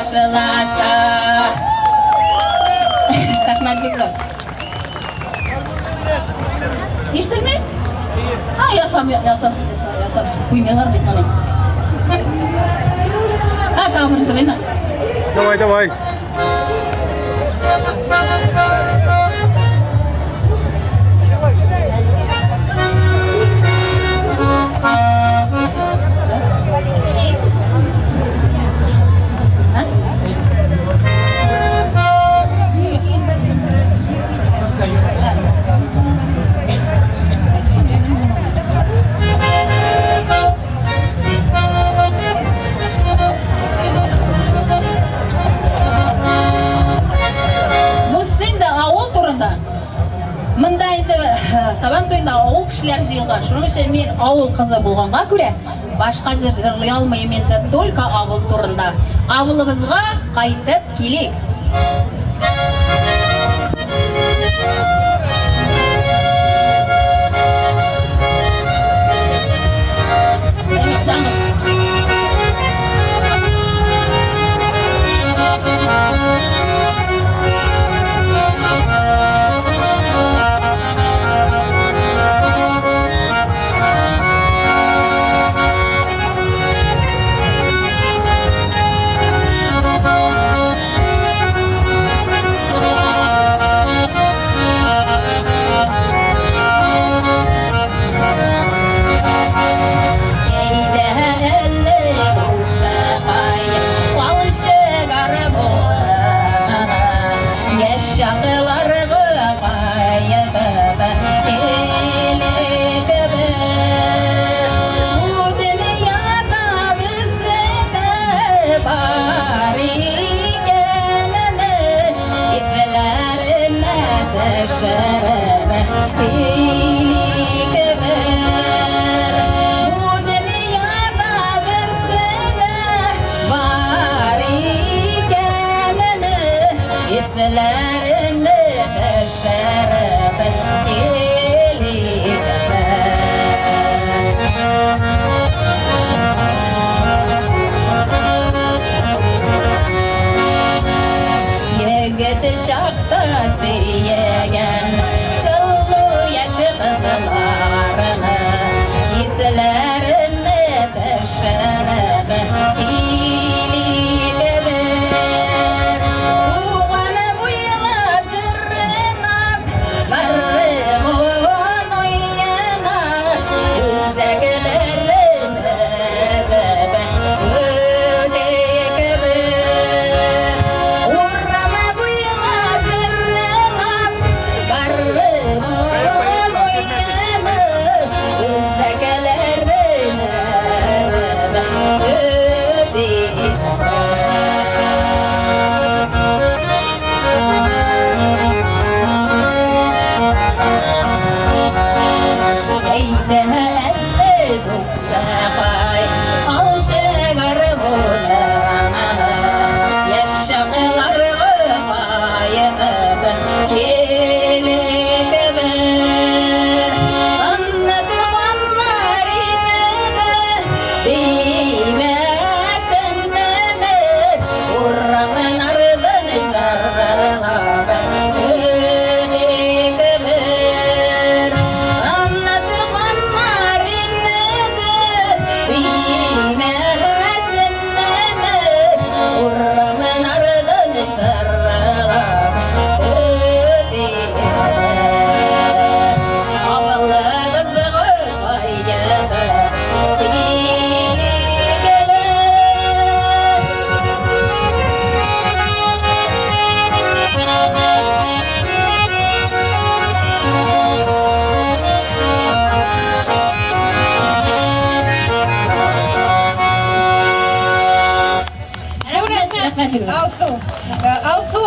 башласа. Рәхмәт бик зур. Ишетелми? А, ясам, ясас, ясап куймыйлар бит моны. А, тагын бер сорыйм. Давай, давай. Бусы инде авыл турында. Монда инде э, Сабан туенда авыл кешеләре җыелган. Шуның өчен мин авыл кызы булганга күрә, башка җыр җырлый алмыйм инде, только авыл турында. Авылыбызга кайтып килик. Егет чакта сөйгән сылу яшь кызларны исләренә төшереп килик бер. Туган буйлап җырлап, гармун уйнап, үзәкләрен өзеп үтик бер. Урам буйлап җырлап, гармун уйнап, үзәкләрен өзеп үтик бер. Әйдә әле дусакай, алчы гармуныңны, яшь чакларга кайтып килик бер. Онытканнар инде, тимәсеннәр, урамнардан җырлап үтик бер. Онытканнар инде, тимәсеннәр, урамнардан җырлап үтик бер. Авылыбызга кайтып килик бер. Зур рәхмәт, Алсу. Алсу,